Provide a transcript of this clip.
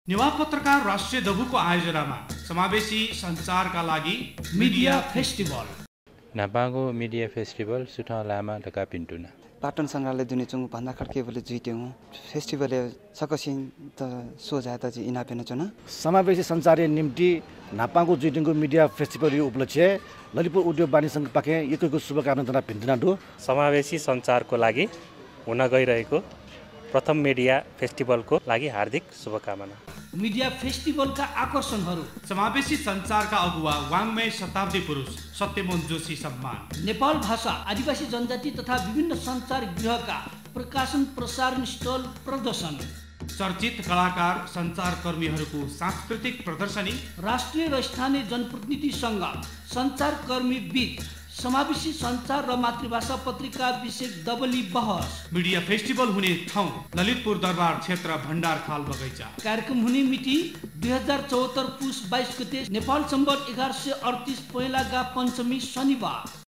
नेवा पत्रकार राष्ट्रिय दबुको आयोजनामा समावेशी सञ्चारका लागि मिडिया फेस्टिभल नापागो मिडिया फेस्टिभल सुठा लामा ढका पिन्टुना पाटन संग्रहालय दुनिचुङ भन्दा खड्के बोले जित्यौँ फेस्टिभल सकसिन त सोझाता जी इना पेन चना समावेशी सञ्चार निम्ति नापागो जिटिङको मिडिया फेस्टिभल यो उपलक्ष्य ललितपुर उद्योग वाणिज्य संघ पाके एकैको शुभकामना जना पिन्टुना दु समावेशी सञ्चारको लागि हुन गइरहेको प्रथम मिडिया फेस्टिभलको लागि हार्दिक शुभकामना। मिडिया फेस्टिभलका आकर्षणहरू समावेशी सञ्चारका अगुवा वाङ्मय शताब्दी पुरुष सत्यमोहन जोशी सम्मान, नेपाल भाषा आदिवासी जनजाति तथा विभिन्न सञ्चार गृहका प्रकाशन प्रसारण स्टल प्रदर्शन, चर्चित कलाकार सञ्चारकर्मीहरूको सांस्कृतिक प्रदर्शनी, राष्ट्रिय र स्थानीय जनप्रतिनिधिसँग सञ्चारकर्मी बीच समावेशी सञ्चार र मातृभाषा पत्रिका विषय डबली बहस। मिडिया फेस्टिभल हुने ठाउँ ललितपुर दरबार क्षेत्र भण्डार खाल बगैँचा। कार्यक्रम हुने मिति 2074 पुस 22 गते नेपाल सम्वत 1138 पहिलाका पञ्चमी शनिबार।